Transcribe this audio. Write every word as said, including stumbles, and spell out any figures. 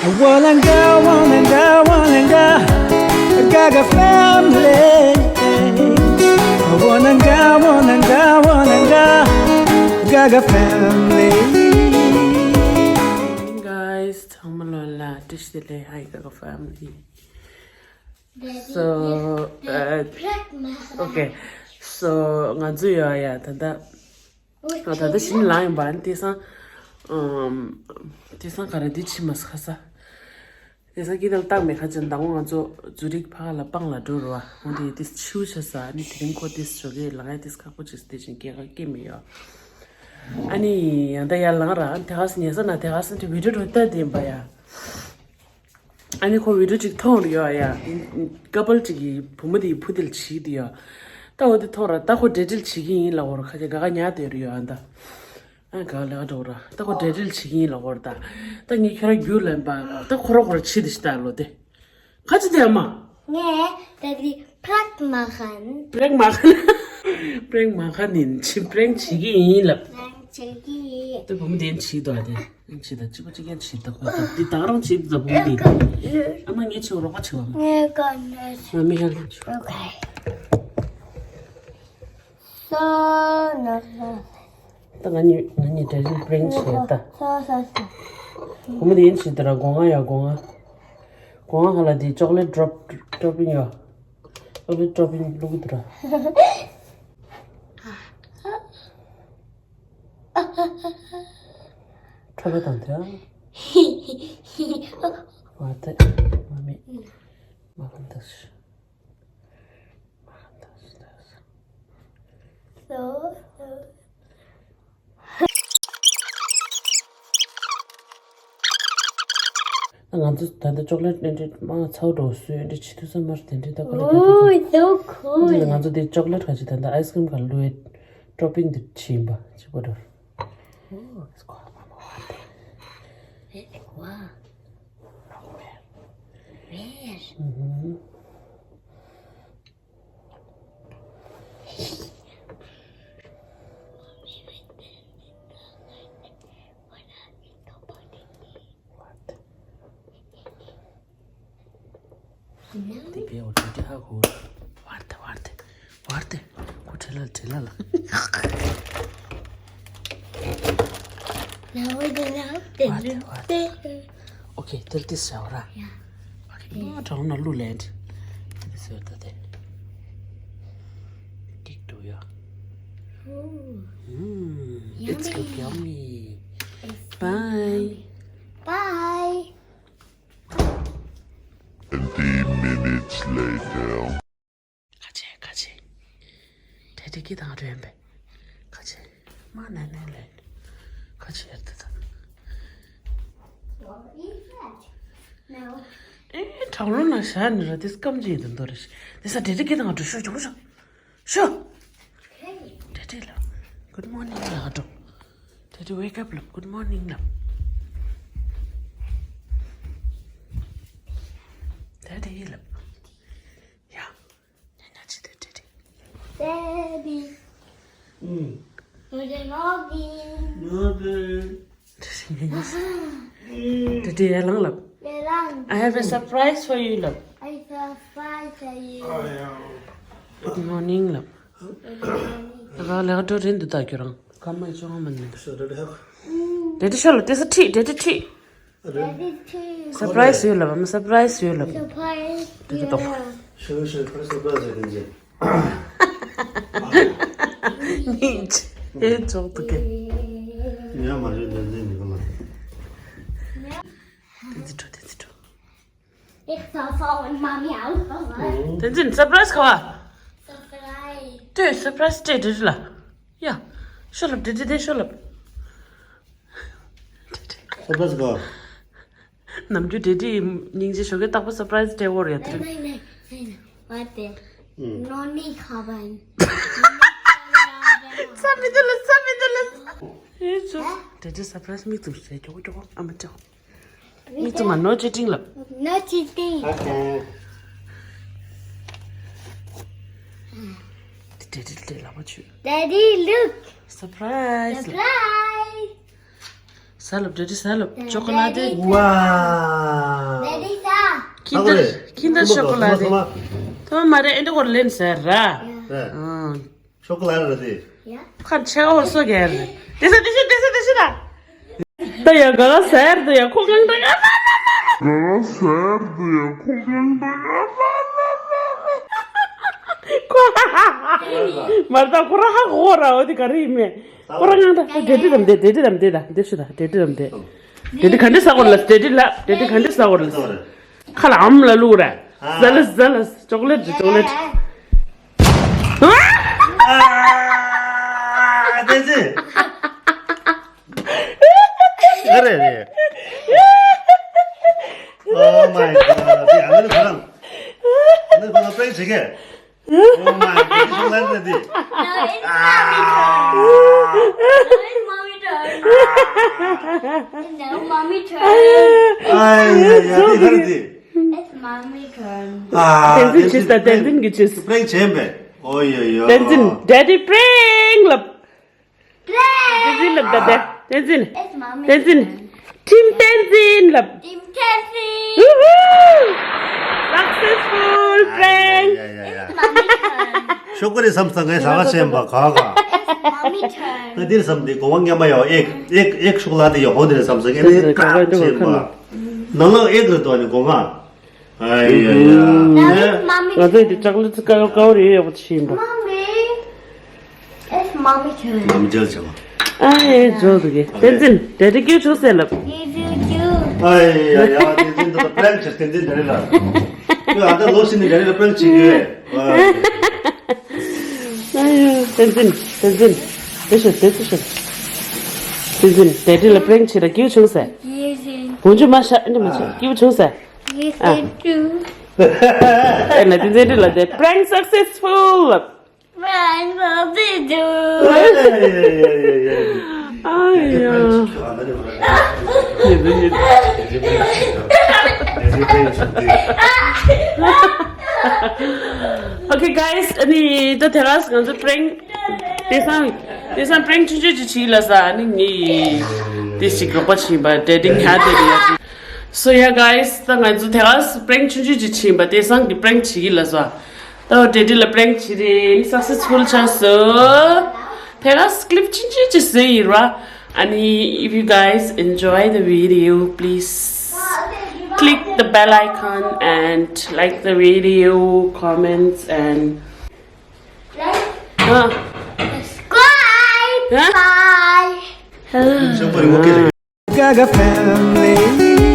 Wananga, wananga, wananga, Gaga family. Wananga, wananga, wananga, Gaga family. Hey guys, ཚང་མ་ལོ་ལ་བཀྲ་ཤིས་བདེ་ལེགས། Hi Gaga family. So, uh, okay. So, ང་ཚོ་ཡོད་ཡ་ད་ལྟ། ང་ད་ལྟ་ཞིམ་ལངས་ཡིན་པ། ཨ་ནི་དེང་སང་། ཨམ། དེང་སང་ག་རེ་འདི་ཕྱི་མ་ཁ་ས། དེང་སང་སྐྱིད་ལ་བཏང་མེད་ཁ་ཅན་མདང་དགོང་ང་ཚོ་ཛུ་རིག་ཕ་ག་ལ་སྤང་ལ་འགྲོ་རུ་བ། འོ་དེ་དེ་ཆིའུ་ཆ་ས། ཨ་ནི་དེ་རིང་ཁོ་དེ་ཞོགས་ཀས་ལངས་ཡ་དེ་ཁག་པོ་བྱེད་ས། དེ་བཞིན་སྐྱེ་ཁ་སྐྱེ་མི་ཡོད། ཨ་ནི་ཡང་ད་ཡར་ལངས་ར། ཨ་ནི་དེ་ག་ས་ཉལ་ས་ན་དེ་ག་ས་དེ་བི་ཌིའོ་འགྲོ་ལྟ་དེ་ཡིན་པ་ཡ། ཨ་ནི་ཁོ་བི་ཌིའོ་ཅིག་མཐོང་རེ་ཡོད་ཡ། ཀ་པལ་ཅིག་གིས་བུ་མོ་དེའི་བུ་དེ་ལ་བྱིས་དེ་ཡོད། ད་འོ་དེ་མཐོང་ར། ད་ཁོ་འབྲེལ་འདྲིས་བྱེད་ཀྱི་ཡིན་ལབ་ཀྱི་ཡོད་ར། ཁ་ཅིག་ག་ག་ཉལ་དེ་རེ་ཡོད་ཨ་ད། ཨ་ག་ལེ་ག་འགྲོ་ར། ད་ཁོ་འབྲེལ་འདྲིས་བྱེད་ཀྱི་ཡིན་ལབ་ཀྱི་ཡོད་ར་ད། ད་ངས་ཁྱོད་རང་རྒྱུགས་ལེན་པ། ད་ཁོ་ར་ཁོ་ར་བྱིས་དེ་ཤི་ད་ལོ་དེ། ཁ་ཅིག་དེ་ཨ་མ། ངས་ད་དེ་པྲེང་མ་ཁན། པྲེང་མ་ཁན། པྲེང་མ་ཁན་ཡིན་ཕྱི། པྲེང་བྱེད་ཀྱི་ཡིན་ལབ། པྲེང་བྱེད་ཀྱི་ཡིན། དེ་བུ་མོ་དེ་བྱིས་དོ་དེ། བྱིས་ད་གཅིག་པ་གཅིག་རྐྱང་བྱིས་ད་ཁོ་ད་འདི་ད་རང་བྱིས་ད་བུ་མོ་དེ། ཨ་མ་ངས་ཆེ་རོགས་པ་བྱེད་བ། ངས་ག་ནས། ང་མི་ཧ་ལམ་བྱེད། Okay. So, no, no. ད་ང་གཉིས་ང་གཉིས་འབྲེལ་འདྲིས་པྲེང་བྱེད་ད། So, so, so. བུ་མོ་དེ་ཡིན་བྱིས་ད་ར། སྒོ་ང་ཡ་སྒོ་ང་། སྒོ་ང་ཧ་ལ་དེ་ཅོག་ལེ་ཊི་ཌོབ་ཊོ་པིང་ཡོད། ཨོ་ལེ་ཊོ་པིང་བླུག་གི་འདུག་ར། ཁྲོ་བོ་དང་དེ། ཨ་དེ། མ་མེད། མ་གང་དེ། མ་གང་དེ། So, so. ང་ཚོ་ད་ལྟ་ཅོག་ལེ་ཊི་འདི་འདྲ་མ་ཚའོ་འགྲོ་སུ་འདྲ་བྱེད་དུས་ཙམ་མར་དེ་འདྲ་ད་ག་ལ་རྒྱག་ཐུབ། Oh, so cool. འདི་ལ་ང་ཚོ་དེ་ཅོག་ལེ་ཊི་ག་ཅིག་ད་ལྟ་ཨའི་སི་ཀི་རིམ་ག་ལ་བླུགས་ཡས་ཊོ་པིང་འདི་བྱིན་པ་ཅིག་པོ་འགྲོ། Oh, it's cool. Wow. Where? དེ་བས་འོ་དེ་དེ་ཧ་གོ། བར་དེ་བར་དེ་བར་དེ། ཁོ་བྲེལ་ལ་བྲེལ་ལ་ལ། Now we go now. བར་དེ་བར་དེ། ཨོ་ཁེ། དེར་དེ་ཟེར་བ་ར། Yeah. ཨོ་ཁེ། ཨ་གྲང་ན་ལུ་ལེན། དེ་ཟེར་ད་དེ། ཀིག་ཏུ་ཡ། Ooh. Mm, it's look yummy. Yummy. It's Bye. Yummy. Bye. Twenty minutes later. ཁ་ཆེ་ཁ་ཆེ། ཌེ་ཌི་ཀི་དང་རེན་པས། ཁ་ཆེ། མ་ནན་ནན་ལེན། ཁ་ཆེ་ཡར་དེ་དང་། ཨེ་གྲང་རླུང་ནང་བཞག་ནི་ར་དེ་སྐམ་གྱི་ཡོད་དུ་འདོར་རེ། དེ་ས་ཌེ་ཌི་ཀི་དང་འགྲོ་ཤོག་ཅོག་ཤོག་ཤོག་ཌེ་ཌི་ལབ། Good morning ལབ་འགྲོ། ཌེ་ཌི་wake up ལབ། Good morning ལབ། ཌེ་ཌི་ལབ། ཡ། ཉ་ཉ་ཅི་དེ་ཌེ་ཌི། Daddy. Mm. Good morning. Morning. ཌེ་ཌི་ཡར་ལངས་ལབ། ཡར་ལངས། I have a surprise for you ལབ། I surprise for you. Oh, yeah. Good morning ལབ། Good morning. ད་ག་ལེགས་འགྲོ་རིན་འདུག་ད་ཁྱོད་རང་། ཁ་མ་ཅོ་ང་མ་ནི། So, ཌེ་ཌི་ཧག་ཌེ་ཌི་ཤོ་ལ་དེ་ས་ཁྲིད། ཌེ་ཌི་ཁྲིད། Daddy too. སར་པ་རའི་སི་ཡོད་ལབ། ཨ་མ་སར་པ་རའི་སི་ཡོད་ལབ། སར་པ་རའི་སི་ཌེ་ཌི་ཡོད་ལབ། ཤོ་ཤོ་ཁ་སར་པ་རའི་སི་ཡོད་ལབ། ཉིད་ཨེ་ཙོག་ཏུ་ཀེ། ཉ་མ་རེད། ཏན་ཏན་མི་གོ་ལ། ཏན་ཏན་འགྲོ། ཏན་ཏན་འགྲོ། Ich soll sagen, Mami auch. ཏན་ཏན་སར་པ་རའི་སི་ག་བ། སར་པ་རའི་སི། ཏེ་སར་པ་རའི་སི་ཏེ་ཌེ་ཌི་ལ། ཡ། ཤོ་ལབ། ཌེ་ཌི་ཏེ་ཤོ་ལབ། སར་པ་རའི་སི་ག་བ། ནམ་རྒྱུན་ཌེ་ཌི་སྙིང་རྗེ་ཞོགས་ཀས་རྟག་པར་སར་པ་རའི་སི་སྤྲད་ཡོད་རེད་ཡ། དེ་རིང་ནས་ནས་ནས་ནས་བ་དེ་ནོ་ནི་ཁ་བན། ཚ་མི་འདུག་ལ། ཚ་མི་འདུག་ལ། ཨེ་ཙོ། ཌེ་ཌི་སར་པ་རའི་སི་མིག་བཙུམ་ཟེར། ཀྱོག་ཀྱོག་ཨ་མ་ཀྱོག་མིག་བཙུམ་མ། No cheating ལབ། No cheating. Okay. དེ་ཌེ་ཌི་ལ་ལབ་པ་བྱོས། Daddy, look. སར་པ་རའི་སི་ལབ། Surprise. ཟ་ལབ། ཌེ་ཌི་ཟ་ལབ། ཅོ་ཀོ་ལ་ཏེ། ཝའོ། ཌེ་ཌི་ཟ། ཁིན་ཌར། ཁིན་ཌར་ཅོ་ཀོ་ལ་ཏེ། ཐོ་མ་རེད། ཨེ་འདྲ་སྐོར་ལེན་ཟེར་ར། ཨ། ཅོ་ཀོ་ལ་ར་ཏེ། ཁ་ཆེ་བ་སོ་གེར། ཏེ་ས་ཏེ་ཤི་ཏེ་ས་ཏེ་ཤི་ར། ད་ཡ་ག་ག་ཟེར་དུ་ཡ་ཁོ་གང་འདྲ་ག། ག་ག་ཟེར་དུ་ཡ་ཁོ་གང་འདྲ་ག། ཁོ། མར་ད་ཁོ་ར་ཧ་གོ་ར། འོ་དེ་ག་རེ་ཡིན་མེད། ཁོ་རང་ང་ད་ཌེ་ཌི་རམ་དེ། ཌེ་ཌི་རམ་དེ་ད་དེ་ཤུ་ད། ཌེ་ཌི་རམ་དེ། ཌེ་ཌི་ག་འདྲ་ཟ་གོ་ལ། ཌེ་ཌི་ལ། ཌེ་ཌི་ག་འདྲ་ཟ་གོ་ལ། ཁ་ལ་ཨམ་ལ་ལུག་ར། ཟ་ལ་ཟ་ལ། ཅོ་ཀོ་ལེཊ་ཅོ་ཀོ་ལེཊ། ཨ་དེ་ཟེ། ག་རེ་རེད། Oh my god. དེ་ཨ་ནི་ཁོ་རང་། ཨ་ནི་ཁོ་རང་པེ་ཆེ་གེ། Oh my god. དེ་ཁོ་ལ་རེད་དེ། No, it's mommy turn. No, it's mommy turn. No, mommy turn. ཨའི་ཡ་ཡ། དེ་ག་རེ་དེ། It's mommy turn. ཨ། བསྟན་འཛིན་ཇི་ལྟ་བསྟན་འཛིན་གྱི་ཇི། པྲེང་བྱེད་པས། ཨོ་ཡོ་ཡོ། བསྟན་འཛིན་ཌེ་ཌི་པྲེང་ལབ། བསྟན་འཛིན་ལབ་ད་དེ། བསྟན་འཛིན། It's mommy turn. བསྟན་འཛིན། ཊིམ་བསྟན་འཛིན་ལབ། ཊིམ་བསྟན་འཛིན། ཝུ་ཧུ། Successful prank. ཡ་ཡ་ཡ་ཡ། Mommy turn. ཤོག་གུ་རེ་བསམ་ས་ངས་ཟ་བ་ཤེས་པ་ག་ག། It's mommy turn. ད་འདིར་བསམ་དེ་གོ་བ་ངན་པ་ཡོ། ཨེག་ཨེག་ཨེག་ཤོག་ལ་དེ་ཡོ་ཧོ་འདིར་བསམ་ས་ངས་ནི་ཀ་ཤེས་པ། ནང་ལ་ཨེག་རེ་དོ་ནི་གོ་ང་། ཨའི་ཡ་ཡ། Now it's mommy turn. ང་ཚོས་དེ་ཅོག་ལེ་ཊི་ཀའོ་ཀའོ་རེ་ཡོ་བ་ཤེས་པ། Mommy, it's mommy turn. མམ་ཇལ་ཆེ་བ། ཨ་ཡེ་ཇོ་དུ་གེ། བསྟན་འཛིན་ཌེ་ཌི་ཀྱུ་ཆུང་སེ་ལབ། ཨ་ཡེ་ཡ་ཡ། བསྟན་འཛིན་ད་པྲེང་ཆེ། བསྟན་འཛིན་ཌེ་ཌི་ལ། ཁྱོད་ཨ་ད་ལོ་ཤི་ནི་ཌེ་ཌི་ལ་པྲེང་ཆེ་གི། ཨ་ཡེ་བསྟན་འཛིན་བསྟན་འཛིན། དེ་ཤོད་དེ་ཤོད། བསྟན་འཛིན་ཌེ་ཌི་ལ་པྲེང་ཆེ་ར་ཀྱུ་ཆུང་སེ། ཡེ་ཟིན། བོང་ཆུ་མ་ཤ་འདི་མ་ཆེ་ཀྱུ་ཆུང་སེ། ཡེ་ཨ། ཟིན་ཏུ། ཨེ་ན་བསྟན་འཛིན་ཌེ་ཌི་ལ་དེ་པྲེང་སག་སེས་ཕུལ་ལབ། Prank of the day. ཨ་ཡ། Okay guys, ཨ་ནི་ད་དེ་རིང་ང་ཚོ་པྲེང་དེང་སང་དེང་སང་པྲེང་ཆུང་ཆུང་ཅིག་བྱེད་ལབ་ས། ཨ་ནི་ངས་དེ་ཞིག་རོགས་པ་བྱེད་པ་འདྲ་དེ་ཉག་དེ་རེད་ཡ། So yeah guys, ད་ང་ཚོ་དེ་རིང་པྲེང་ཆུང་ཆུང་ཅིག་བྱེད་པ། དེང་སང་གི་པྲེང་བྱེད་ཀྱི་ལབ་ས། ད་ཌེ་ཌི་ལ་པྲེང་བྱེད་རེད། ཨ་ནི་སག་སེས་ཕུལ་ཆགས་སོང་། དེ་རིང་ཀི་ལིབ་ཆུང་ཆུང་ཅིག་བཟོས་ཡིན་ར། ཨ་ནི་if you guys enjoy the video, please click the bell icon and like the video, comments and uh, subscribe. Huh? Bye. Gaga family.